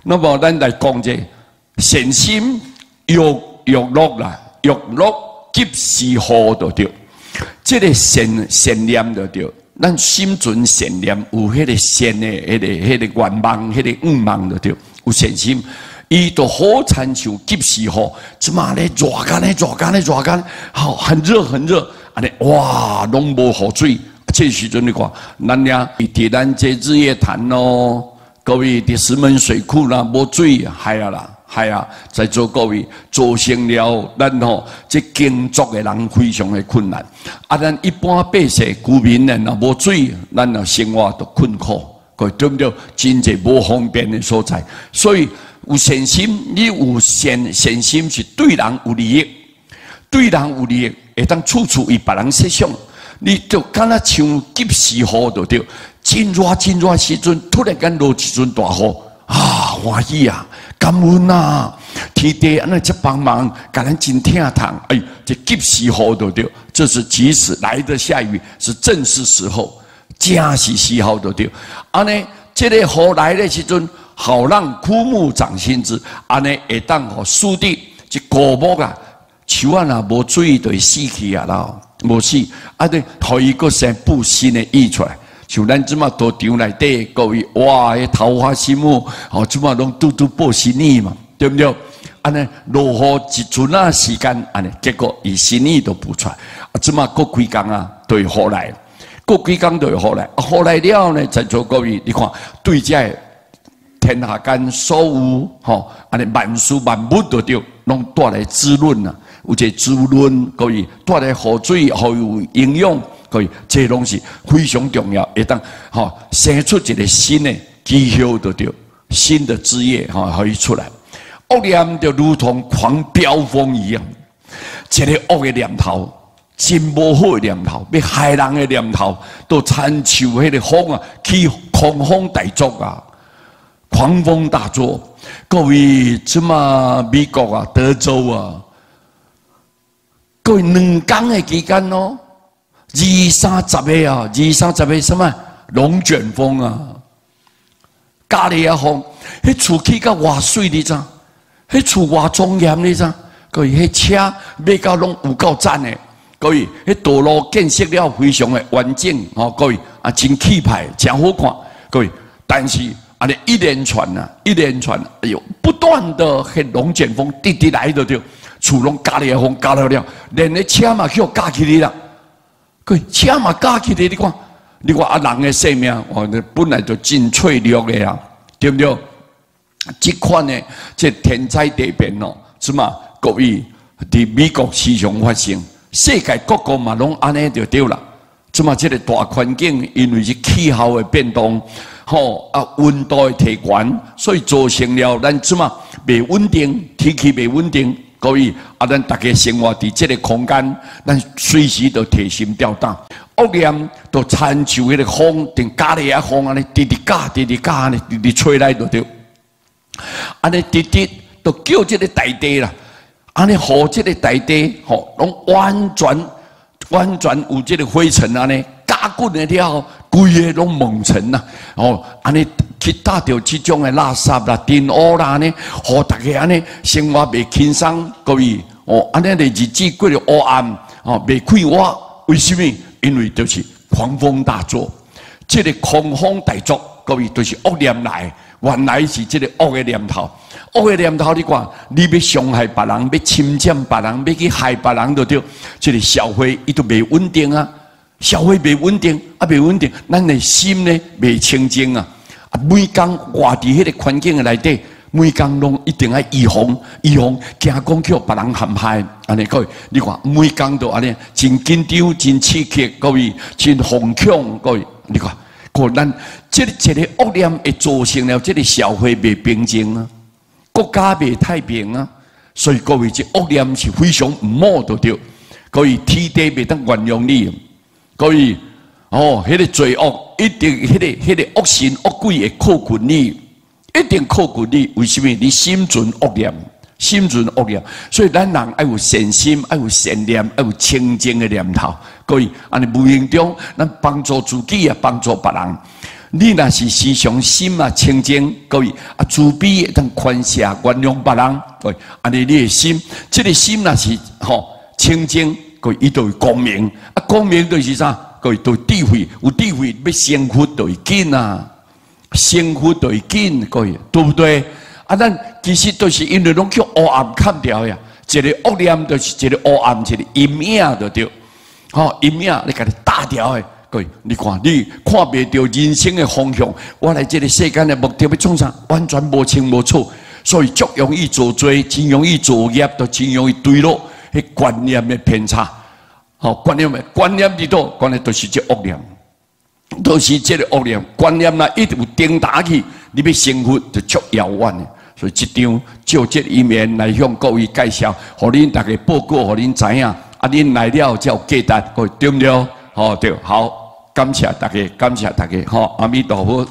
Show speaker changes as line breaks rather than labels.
那麼咱來講這善心欲欲樂啦，欲樂及時雨就對。這个善念就對，咱心存善念，有彼个善的、彼个願望、彼个願望就對，有善心，伊就好親像及時雨，這馬咧熱干咧熱干咧熱干，好很熱很熱，按呢哇，攏無雨水。這時陣你看，咱遐佇咱這日月潭咯，各位佇石門水庫啦，無水，害啊啦，害啊！在座各位造成了咱吼這耕作的人非常的困難。啊，咱一般百姓居民呢，若無水，咱若生活就困苦，各位對毋對？真濟無方便的所在。所以有善心，你有善心是對人有利益，對人有利益，會當處處為別人設想。你就敢若像及時雨就對，真熱真熱時陣，突然間落一陣大雨，啊，歡喜啊，感恩啊，天地按呢遮幫忙，共咱真疼痛，哎，這及時雨就對，這是及時來的下雨，是正是時候，正是時候就對。按呢，這个雨來的時陣，好讓枯木長新枝，按呢會當予濕地這枯木啊，樹仔若無水就會死去啊啦。無死，啊對，予伊閣生布新的葉出來。像咱這馬道場內底各位，哇，彼桃花心木，哦，這馬攏拄拄布新葉嘛，對毋對？按呢落雨一陣仔時間，按呢結果伊新葉都布出來。啊，這馬過幾工啊，就會雨來，過幾工就會雨來。啊，雨來了呢，在座各位，你看，對這个天下間所有吼，按呢萬事萬物都對，攏帶來滋潤啊。有一个滋潤，各位帶來雨水，予有營養，各位這攏是非常重要，會當吼生出一个新的枝葉就對，新的枝葉吼，予伊出來。惡念就如同狂飆風一樣，一个惡的念頭，真無好的念頭，欲害人的念頭，都親像彼个風啊，起狂風大作啊，狂風大作。各位，這馬美國啊，德州啊。各位2工的期間哦，二三十个啊，二三十个什麼龍捲風啊，咖喱仔風，彼厝起甲偌媠你知？彼厝偌莊嚴你知？各位，彼車買到攏有夠讚的，各位，彼道路建設了非常的完整，吼，各位啊，真氣派，真好看，各位。但是按呢一連串啊，一連串，哎喲，不斷的彼龍捲風直直來就對。厝攏咬咧風咬了了，連个車嘛去予咬起去啦。各位，車嘛咬起去，你看，你看啊，人的生命哦，本來就真脆弱的啊，對毋對？這款的這天災地變哦，是嘛？各位佇美國時常發生，世界各國嘛攏按呢就對啦。這嘛這个大環境，因為是氣候的變動，吼啊溫度的提懸，所以造成了咱這嘛袂穩定，天氣袂穩定。各位啊，咱大家生活佇這个空間，咱隨時都提心吊膽。惡念都親像彼个風，定咬咧仔風按呢，直直咬，直直咬按呢，直直吹來就對。按呢直直都叫這个大地啦，按呢予這个大地吼，攏完全完全有這个灰塵按呢，咬滾了了後，規个攏蒙塵啦，哦，按呢去搭著這種的垃圾啦、塵污啦呢，予大家按呢生活袂輕鬆，各位哦，按呢的日子過得黑暗，哦，袂快活，為什麼？因為就是狂風大作，這个狂風大作，各位就是惡念來，原來是這个惡的念頭，惡的念頭，你看，你欲傷害別人，欲侵佔別人，欲去害別人，就對，這个社會伊都袂穩定啊，社會袂穩定，啊袂穩定，咱的心呢袂清淨啊。啊，每工活佇彼个環境的內底，每工攏一定愛預防，預防，驚講去予別人陷害。按呢各位，你看每工都按呢，真緊張，真刺激，各位，真惶恐，各位，你看，個咱這个一个惡念會造成了這个社會袂平靜啊，國家袂太平啊，所以各位這惡念是非常毋好就對。各位天地袂當原諒你，各位。哦，彼个罪惡一定，彼个惡神惡鬼會靠近你，一定靠近你。為什麼？你心存惡念，心存惡念，所以咱人愛有善心，愛有善念，愛有清淨的念頭。各位，按呢無形中，咱幫助自己也幫助別人。你若是時常心啊清淨，各位啊慈悲會當寬赦原諒別人，各位，按呢你的心，這个心若是吼清淨，各位伊就會光明。啊，光明就是啥？各位就智慧，有智慧欲成佛就會緊啊，成佛就會緊，各位對毋對？啊，咱其實都是因為攏叫烏暗崁牢呀，一个惡念就是一个烏暗，一个陰影就對。吼，陰影你共你打掉的。各位，你看，你看袂著人生的方向，我來這个世間的目的欲創啥，完全無清無楚，所以足容易造罪，真容易造業，都真容易墜落彼觀念的偏差。吼，觀念的觀念佇佗？觀念就是這惡念，都是這个惡念。觀念若一直有顛倒去，你欲成佛就足遙遠的。所以這張借這因緣來向各位介紹，予恁大家報告，予恁知影。啊，恁來了才有價值，各位對毋對？好對，好，感謝大家，感謝大家，好，阿彌陀佛。